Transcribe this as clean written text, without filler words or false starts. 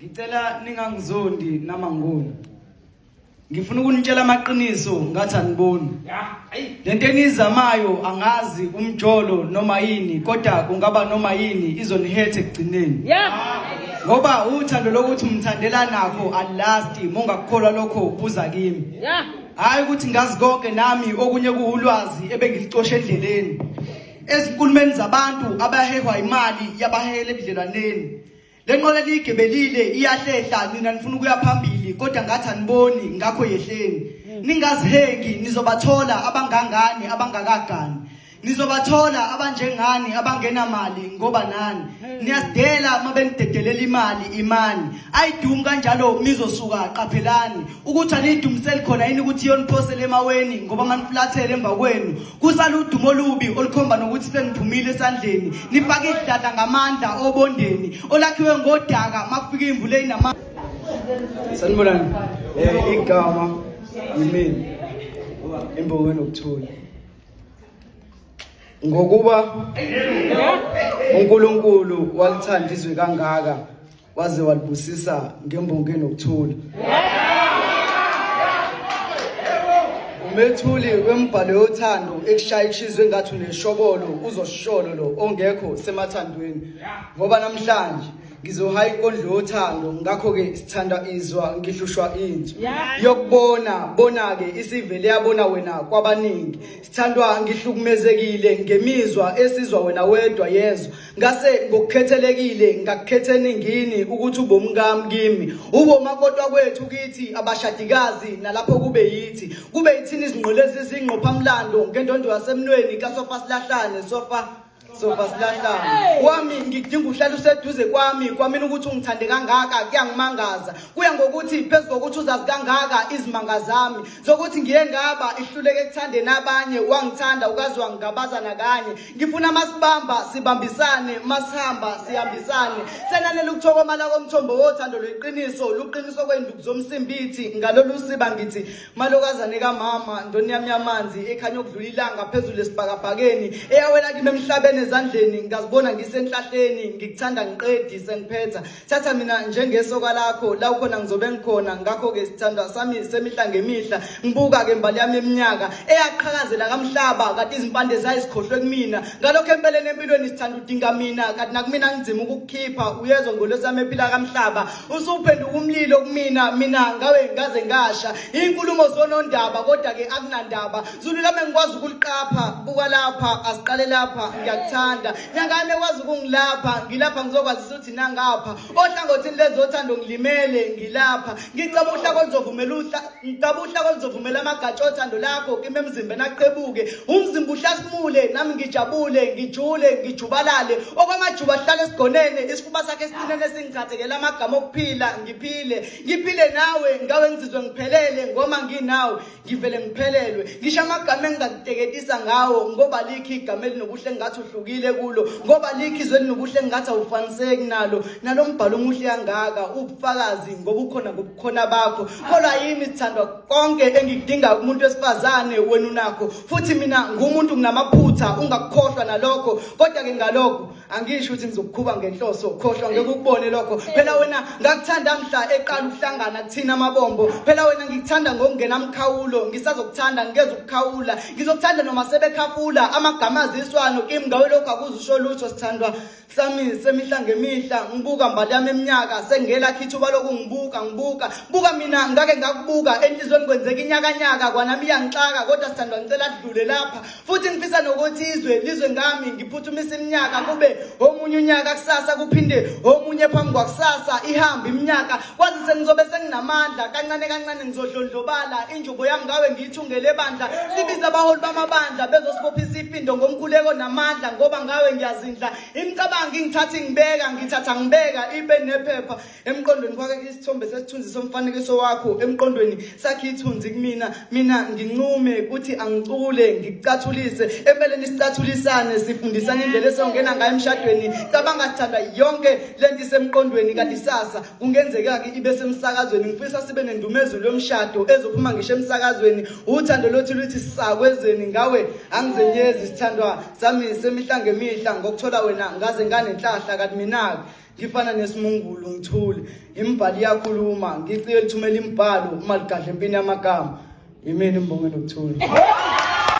Ngicela ningangizondi namangoni. Ngifuna ukunitshela amaqiniso ngathi aniboni. Lento enizamayo angazi umjolo noma yini kodwa kungaba noma yini izonihethe ekugcineni. Ngoba uthando lokuthi umthandela nakho alasti mongakukholwa lokho buza kimi. Hayi ukuthi ngazi konke nami okunye kuwulwazi ebengilicosha endleleni. Ezinkulumeni zabantu abahehwa imali yabahehela ebudlelwaneni. Le nqola eliyigebelile iyahlehla nina nifuna ukuya phambili kodwa ngathi aniboni ngakho yehleni. Ningazihengi nizobathola abangangani abangakagani. Nizobathola abanjengani abangenamali ngoba nani niyasidela uma benidedelela imali imani ayidumi kanjalo mizosuka qaphelani ukuthi aniyidumiseli khona yini ukuthi iyoniphosele emaweni ngoba maniflathele emva kwenu kusala udumo olubi olukhomba nokuthi seniphumile esandleni nifake idladla ngamandla obondeni olakhiwe ngodaka makufika imvula eyinama Sanibonani. Igama yimina. Imbongo enokuthula. Ngokuba uNkulunkulu walithanda izwe kangaka waze walibusisa ngembongo enokuthula. Umethuli wembhalo yothando ekushaya kushizwe ngathi uneshobolo uzosholo lo ongekho semathandweni ngoba namhlanje ngizohaya inkondlo yothando ngakho-ke sithanda izwa ngihlushwa inzwa yokubona bona-ke isivele yabona wena kwabaningi sithandwa ngihlukumezekile ngemizwa esizwa wena wedwa yezwa ngase ngokukhethelekile ngakukhetha eningini ukuthi ubomkami kimi ubomakotwa kwethu kithi abashadikazi nalapho kube yithi kube yithini izingqolezi izingqophamlando ngendondo yasemnweni kasofa silahlane sofa sofa silahlane wami ngidinga uhlala useduze kwami kwamina ukuthi ungithande kangaka kuyangimangaza kuya ngokuthi phezu kokuthi uzazi kangaka izimanga zami zokuthi ngiye ngaba ihluleke ekuthandeni abanye wangithanda ukazi wangigabaza nakanye ngifuna masibamba sibambisane masihamba sihambisane senanele ukuthokomala komthombo wothando lweqiniso luqiniso kwenduku zomsimbithi ngalolu siba ngithi malokazane kamama ndoni yami yamanzi ekhanya okudlula ilanga phezulu esibhakabhakeni eyawela kimi emhlabeni ezandleni ngazibona ngisenhlahleni ngikuthanda ngiqedi sengiphetha thatha mina njengesoka lakho la ukhona ngizobe ngikhona ngakho-ke sithandwa sami semihla ngemihla ngibuka-ke mbali yami eminyaka eyaqhakazela kamhlaba kanti izimpande zayo zikhohlwe kumina ngalokho empeleni empilweni sithanda udinga mina kanti nakumina nginzima ukukukhipha uyezwa ngolwesami ephila kamhlaba usuphenduka umlilo kumina mina ngawe ngaze ngasha inkulumo zonondaba kodwa ke akunandaba zulu lami ngikwazi ukuliqapha buka lapha asiqale lapha ngiyakuthanda nyangane kwazi ukungilapha ngilapha ngizokwazisa ukuthi nangapha ohlangothini lezothando ngilimele ngilapha ngicaba uhlaka oluzovumela uhla ngicaba uhlaka oluzovumela amagatsha othando lakho kimi emzimbeni aqhebuke umzimba uhlasimule nami ngijabule ngijule ngijubalale okwamajuba ahlala esigonene isifuba sakhe esicinene singithathekela amagama okuphila ngiphile ngiphile nawe ngawe ngizizwe ngiphelele ngoma nginawe ngivele ngiphelelwe ngisho amagama engingakuteketisa ngawo ngoba likho igama elinobuhle engathi uhlukile kulo ngoba likho izwe elinobuhle engathi awufaniseki nalo nalo mbhalo omuhle kangaka ubufakazi ngoba ukhona ngobukhona bakho kholwa yimi sithandwa konke engikudinga kumuntu wesifazane wena unakho futhi mina ngumuntu nginamaphutha ungakukhohlwa nalokho kodwa ke ngalokho angisho ukuthi ngizokukhuba ngenhloso khohlwa ngeke ukubone lokho phela wena ngakuthanda mhla eqala ukuhlangana kuthina amabombo phela wena ngikuthanda ngokungena mkhawulo ngisazokuthanda ngikeze ukukhawula ngizokuthanda noma sebekhafula amagama aziswano kimi ngawe lokho akuzusho lutho sithandwa sami semihla ngemihla ngibuka mbali yami eminyaka sengela khithuba lokungibuka ngibuka buka mina ngake ngakubuka enhlizweni kwenzeka inyakanyaka kwanami iyangixaka kodwa sithandwa ngicela kudlule lapha futhi ngifisa nokuthi izwe lizwe ngami ngiphuthumisa iminyaka kube omunye unyaka kusasa kuphinde omunye phambi kwakusasa ihambe iminyaka kwazise ngizobe senginamandla kancane kancane ngizodlondlobala injubo yami ngawe ngiyithungele ebandla sibize abaholi bamabandla bezosibophisa ifindo ngomkhuleko namandla ngoba ngawe ngiyazindla imicabango ingithatha ingibeka ngithatha ngibeka ibe nephepha emqondweni kwake isithombe sesithunzi somfanekiso wakho emqondweni sakhe ithunzi kumina mina ngincume ukuthi angicule ngikucathulise empeleni sicathulisane sifundisane indlela esongena ngayo emshadweni cabanga sithandwa yonke lento isemqondweni kanti sasa kungenzeka ke ibe semsakazweni ngifisa sibe nendumezulu yomshado ezophuma ngisho emsakazweni uthando lothu luthi sakwezeni ngawe angizenyezi sithandwa sami semihla. Imihla ngemihla ngokuthola wena ngaze nganenhlahla kanti mina ngifana nesimungulu ngithule. Imbhali iyakhuluma ngicike lithumela imibhalo uma ligadla empini yamagama. Yimina imbongo enokuthula.